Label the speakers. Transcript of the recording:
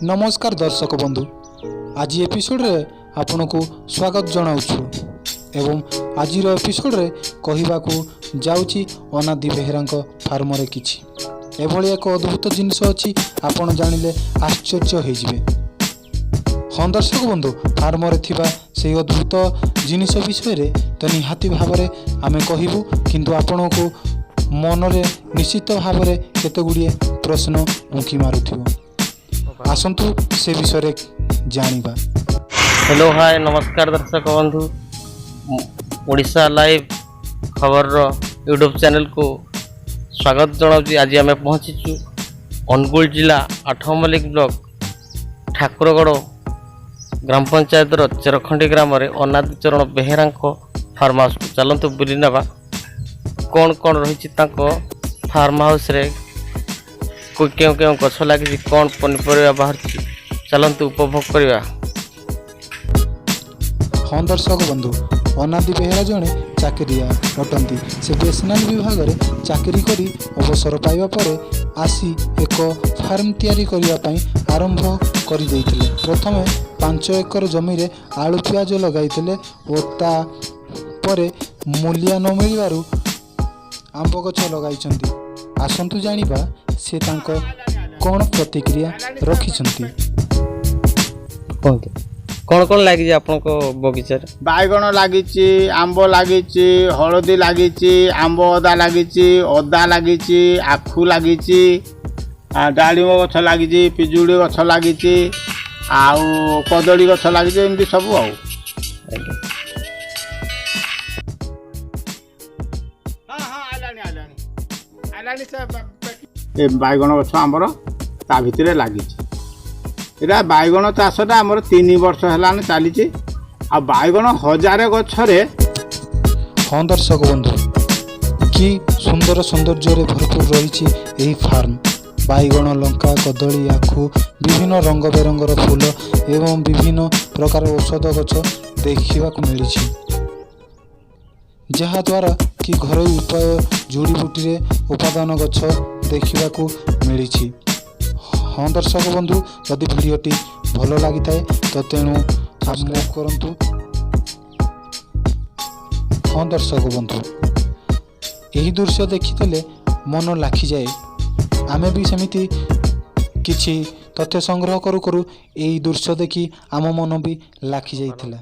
Speaker 1: ନମସ୍କାର ଦର୍ଶକ ବନ୍ଧୁ, ଆଜି ଏପିସୋଡ଼ରେ ଆପଣଙ୍କୁ ସ୍ୱାଗତ ଜଣାଉଛୁ ଏବଂ ଆଜିର ଏପିସୋଡ଼ରେ କହିବାକୁ ଯାଉଛି ଅନାଦି ବେହେରାଙ୍କ ଫାର୍ମରେ କିଛି ଏଭଳି ଏକ ଅଦ୍ଭୁତ ଜିନିଷ ଅଛି, ଆପଣ ଜାଣିଲେ ଆଶ୍ଚର୍ଯ୍ୟ ହୋଇଯିବେ। ହଁ ଦର୍ଶକ ବନ୍ଧୁ, ଫାର୍ମରେ ଥିବା ସେଇ ଅଦ୍ଭୁତ ଜିନିଷ ବିଷୟରେ ତ ନିହାତି ଭାବରେ ଆମେ କହିବୁ, କିନ୍ତୁ ଆପଣଙ୍କୁ ମନରେ ନିଶ୍ଚିତ ଭାବରେ କେତେ ଗୁଡ଼ିଏ ପ୍ରଶ୍ନ ଉଙ୍କି ମାରୁଥିବ। ଆସନ୍ତୁ ସେ ବିଷୟରେ ଜାଣିବା।
Speaker 2: ହ୍ୟାଲୋ, ହାଏ, ନମସ୍କାର ଦର୍ଶକ ବନ୍ଧୁ। ଓଡ଼ିଶା ଲାଇଭ୍ ଖବରର ୟୁଟ୍ୟୁବ୍ ଚ୍ୟାନେଲକୁ ସ୍ୱାଗତ ଜଣାଉଛି। ଆଜି ଆମେ ପହଞ୍ଚିଛୁ ଅନୁଗୁଳ ଜିଲ୍ଲା ଆଠମଲ୍ଲିକ ବ୍ଲକ ଠାକୁରଗଡ଼ ଗ୍ରାମ ପଞ୍ଚାୟତର ଚେରଖଣ୍ଡି ଗ୍ରାମରେ ଅନାଦି ଚରଣ ବେହେରାଙ୍କ ଫାର୍ମ ହାଉସ୍କୁ। ଚାଲନ୍ତୁ ବୁଲି ନେବା କ'ଣ କ'ଣ ରହିଛି ତାଙ୍କ ଫାର୍ମ ହାଉସ୍ରେ, କେଉଁ କେଉଁ ଗଛ ଲାଗିଛି, କ'ଣ ପନିପରିବା ବାହାରୁଛି। ଚାଲନ୍ତୁ ଉପଭୋଗ କରିବା।
Speaker 1: ହଁ ଦର୍ଶକ ବନ୍ଧୁ, ଅନାଦି ବେହେରା ଜଣେ ଚାକିରିଆ ଅଟନ୍ତି। ସେ ବିଏସ୍ଏନ୍ଏଲ୍ ବିଭାଗରେ ଚାକିରି କରି ଅବସର ପାଇବା ପରେ ଆସି ଏକ ଫାର୍ମ ତିଆରି କରିବା ପାଇଁ ଆରମ୍ଭ କରିଦେଇଥିଲେ। ପ୍ରଥମେ 5 ଏକର ଜମିରେ ଆଳୁ, ପିଆଜ ଲଗାଇଥିଲେ ଓ ତାପରେ ମୂଲିଆ ନ ମିଳିବାରୁ ଆମ୍ବ ଗଛ ଲଗାଇଛନ୍ତି। ଆସନ୍ତୁ ଜାଣିବା ସେ ତାଙ୍କ କ'ଣ ପ୍ରତିକ୍ରିୟା ରଖିଛନ୍ତି।
Speaker 2: କୁହନ୍ତୁ, କ'ଣ କ'ଣ ଲାଗିଛି ଆପଣଙ୍କ ବଗିଚାରେ?
Speaker 3: ବାଇଗଣ ଲାଗିଛି, ଆମ୍ବ ଲାଗିଛି, ହଳଦୀ ଲାଗିଛି, ଆମ୍ବ ଅଦା ଲାଗିଛି, ଅଦା ଲାଗିଛି, ଆଖୁ ଲାଗିଛି, ଡାଳିମ୍ବ ଗଛ ଲାଗିଛି, ପିଜୁଳି ଗଛ ଲାଗିଛି ଆଉ କଦଳୀ ଗଛ ଲାଗିଛି, ଏମିତି ସବୁ ଆଉ।
Speaker 2: ଆଜ୍ଞା।
Speaker 3: ହଁ, ଆଇଲାଣି, ଆଇଲାଣି, ଆଇଲାଣି ସେ। ଏ ବାଇଗଣ ଗଛ ଆମର ତା ଭିତରେ ଲାଗିଛି। ଏଇଟା ବାଇଗଣ ଚାଷଟା ଆମର 3 ବର୍ଷ ହେଲାଣି ଚାଲିଛି ଆଉ ବାଇଗଣ 1000 ଗଛରେ
Speaker 1: ହଁ ଦର୍ଶକ ବନ୍ଧୁ, କି ସୁନ୍ଦର ସୌନ୍ଦର୍ଯ୍ୟରେ ଭରପୁର ରହିଛି ଏହି ଫାର୍ମ। ବାଇଗଣ, ଲଙ୍କା, କଦଳୀ, ଆଖୁ, ବିଭିନ୍ନ ରଙ୍ଗ ବେରଙ୍ଗର ଫୁଲ ଏବଂ ବିଭିନ୍ନ ପ୍ରକାର ଔଷଧ ଗଛ ଦେଖିବାକୁ ମିଳିଛି, ଯାହାଦ୍ୱାରା କି ଘରୋଇ ଉପାୟ ଜଡ଼ିବୁଟିରେ ଉପାଦାନ ଗଛ ଦେଖିବାକୁ ମିଳିଛି। ହଁ ଦର୍ଶକ ବନ୍ଧୁ, ଯଦି ଭିଡ଼ିଓଟି ଭଲ ଲାଗିଥାଏ ତ ତେଣୁ ସବସ୍କ୍ରାଇବ୍ କରନ୍ତୁ। ହଁ ଦର୍ଶକ ବନ୍ଧୁ, ଏହି ଦୃଶ୍ୟ ଦେଖିଥିଲେ ମନ ଲାଖିଯାଏ। ଆମେ ବି ସେମିତି କିଛି ତଥ୍ୟ ସଂଗ୍ରହ କରୁ କରୁ ଏହି ଦୃଶ୍ୟ ଦେଖି ଆମ ମନ ବି ଲାଖି ଯାଇଥିଲା।